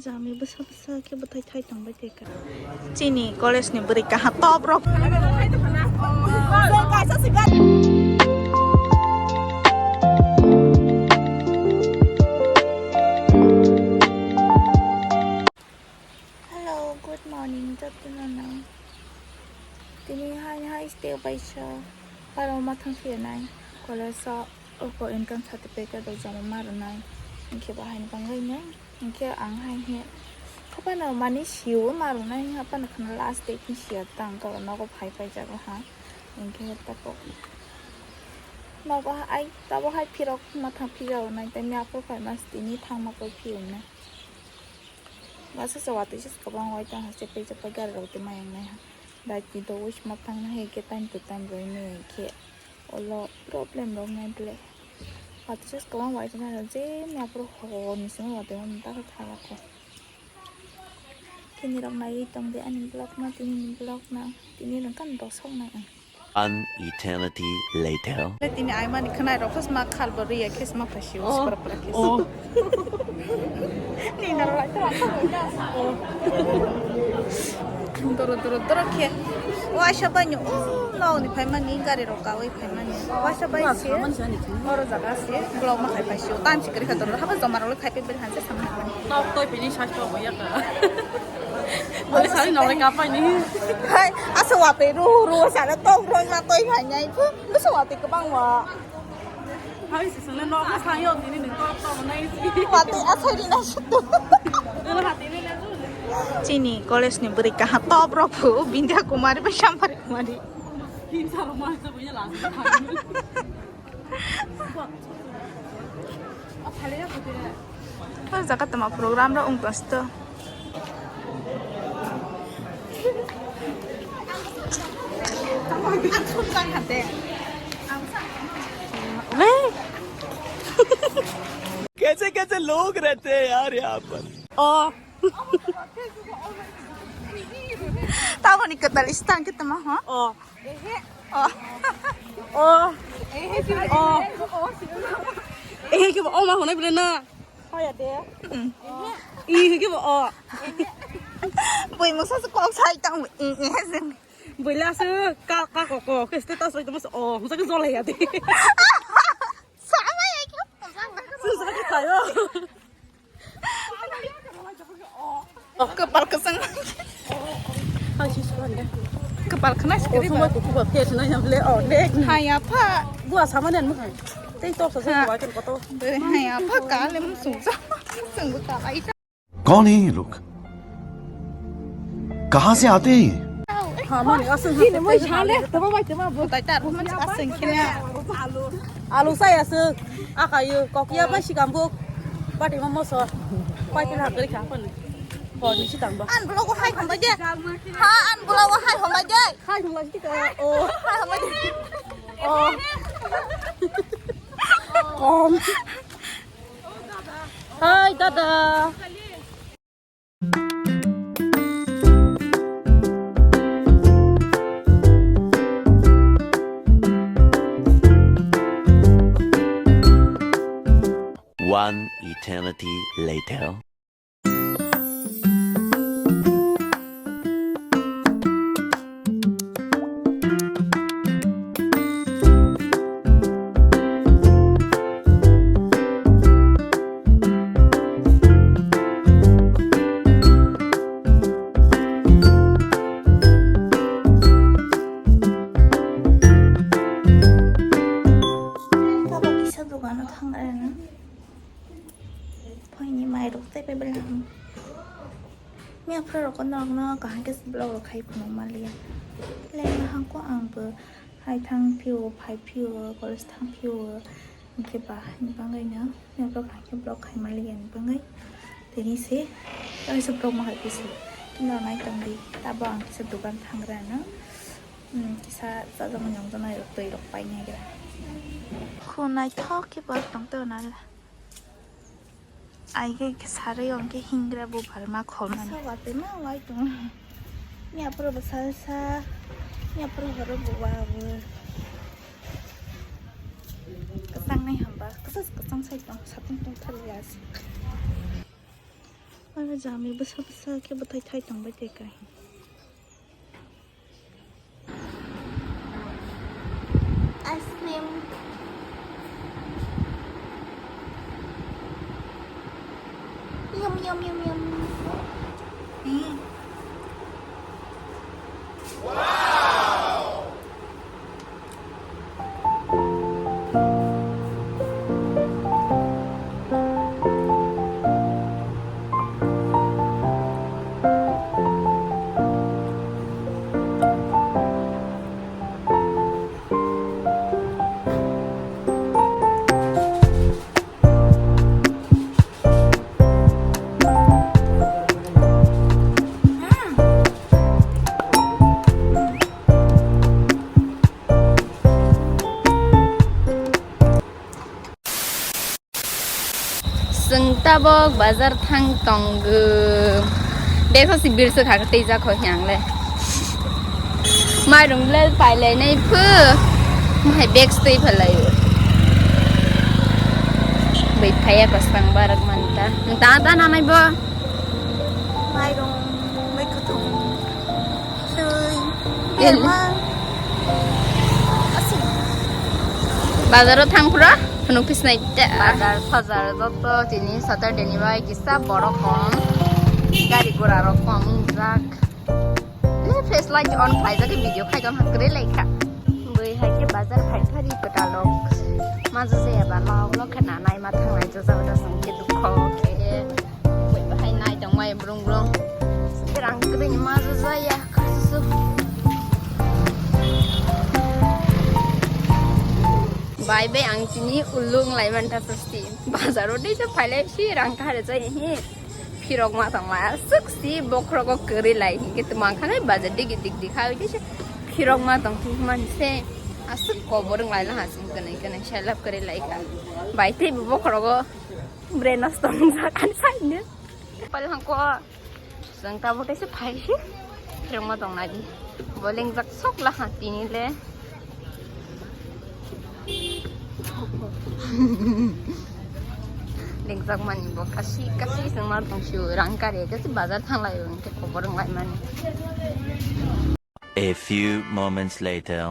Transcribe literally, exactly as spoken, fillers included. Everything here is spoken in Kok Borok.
Jami bwsa bwsa khe bwthai thai tongbai teka. Chini college ni bwrwi kaha top rok. Hello, good morning, jotono no. Tini hai hai stay bai sa. Paro ma thang phiya nai. College o oko income certificate rok jama ma rwnai. Hinkhe bo haino bangwi no. Hinkhe ang hai he. Haphano mani sio ma rwnai, haphano khna last day khe sia tang kabo nogo phai phai jago ha. Hinkhe tabo. Nogo hai, tabo hai phirok ma thang phiya nai, tei mi aphuru phai mas tini thang ma koi phiya nai. Masa sa watwi se kwbang wai tong ha, chepai chepai gari rok twi ma yang nai ha. Dai ti do wis ma tang na hai khe time to time roi me khe olo problem rok nai ble. Watwi se kwbang wai tong ha je me aphuru hor ni simi watwi ma ta kha kha ko. Kini rok nai tong de ani vlog na, tini ni vlog na, tini rok kan dosok nai ang. An eternity later. Tini aimani khwnai rok khasma khalbo riya khasma phasio. Oh. Sipra pra khasma. Oh. Ni na rai tra. Oh. Doro doro doro khe. Waisa bai no. Nong ni phaimani gari rok kawi phaimani. Waisa bai se. Oro jaga se. Vlog ma khai phasio. Time sikri kha doro. Haba joma rok khai pe ber hanse samna. Tok toi pini sas to ya ka. Bole sari nong le kapai ni. Hai, asa watwi ru ru sara tong roi ma toi phai nai phu. Asa watwi kwbang wa. Hai si sung le nok ma sang yo tini ni tok tok nai si. Watwi asai ri na sutu. Dole hati ni le su. Chini college ni bwrwi kaha top rok phu Bindya Kumari bai Sampari Kumari. Hin saro ma sa buya la. O jaga tama program rok wng tong sito. कैसे कैसे लोग रहते हैं यार यहाँ पर। Oh. Taboni kwtal istang khe tama ha? Oh. Oh. Oh. Oh. Ehe ke ba oma honai bile na. Hoya de. Mm. Ehe ke ba o. Bui musa se kok sai tang. Ehe se. Bui la se ka ka ko ko ke status oi tama se o. Musa ke jolai ya de. Sama ya ke. Musa ke tayo. Kwpal kwchang. Kwpal khna sikiri ba. Hai apha. Gua sama nen mukhai. Tei tok sa sa wa ken koto. Hai apha ka le mu sung sa. Sung bu ka ai. कौन है ये लोग? कहाँ से आते हैं ये? Hamani aswng. Ini mo jale, tama bai tama bo. Tai tar mo aswng kina. Alu sai aswk. Akayu kokya bai sikam bo. Pati mo moso. Pai tira hakri kha pon. Ko ni sikam bo. An blogo hai hombai de. Ha, an blogo hai hombai de. Hai hombai de. Oh. Hai hombai de. Oh. Kom. Hai, dada. One eternity later. Tabok kisa dogano thang rwna. Phaini mairok tei bai belai. Miya phra rok no rok no kaham khe vlog rok khai phunuk maliya. Lengma hangko ang bo hai thang phio, phai phio, college thang phio. Hinkhe ba haini bagwi no miya phra kaham khe vlog khai maliya ni bagwi. Tini se kaisa vlog ma khai phisi. Kino nai tong di. Tabo ang kisa dukan thang rwna. Hmm, kisa chajakmani nongjaknai rok twi rok painai gra. Khu naithok khe bo tong tong nai. Ai khe sarwi hwnkhe hingra bo balma khormani. Sa watwi ma wai tong. Ni aphuru bo salsa, ni aphuru horo bo wa bo. Kwchang nai hamba, kwchang kwchang sai tong, satung tong thali ya se. Aro jami bwsa bwsa khe bwthai thai tongbai tei kai. Ice cream. Yum, yum, yum, yum. Mm. Chwng tabok bazar thang tongo. Bag si birse kha tei jak kho hiang le. Mairung le pailai nai phu. Mahai bag stay phalai. Bai phaya pasang barak manta. Ta ta na nai bo. Mairung bai kutung. Sui. Belma. Bazaro thang phura phunuk phisnai ta. Bazar bazar joto tini Saturday ni bai kisa borok kom. Gari gura rok kom jak. Le flashlight on khlai jak video khai don hakre lai kha. Bui hai ke bazar khai phari kwtal rok. Maja jaya ba lok lok khe nanai ma thanglai jajao da song khe dukho khe. Bui bahai nai tong mai brung brung. Rang kwrwi ni maja jaya kasu. Bai bai ang tini ulung lai man ta sasti. Bazar o dei sa phailai si rang kare jai hi. Phirok ma tong lai aswk si bokhrogo kwrwi lai hinkhe twmang khanai bazar digi dik dik ha oi se phirok ma tong thik man se aswk kobor wng lai la ha sing kwnai kwnai selap kwrwi lai kha bai tei bo bokhrogo brain nosto wng jak ani side no pal hangko. Chwng tabuk kaisa phai si rwngma tong nai di. Bo lengjak sok la ha tini le. Lengjak mani bo kasi kasi chwngma tong si rang kari kasi bazar thang lai rong te kobor wng lai mani. A few moments later.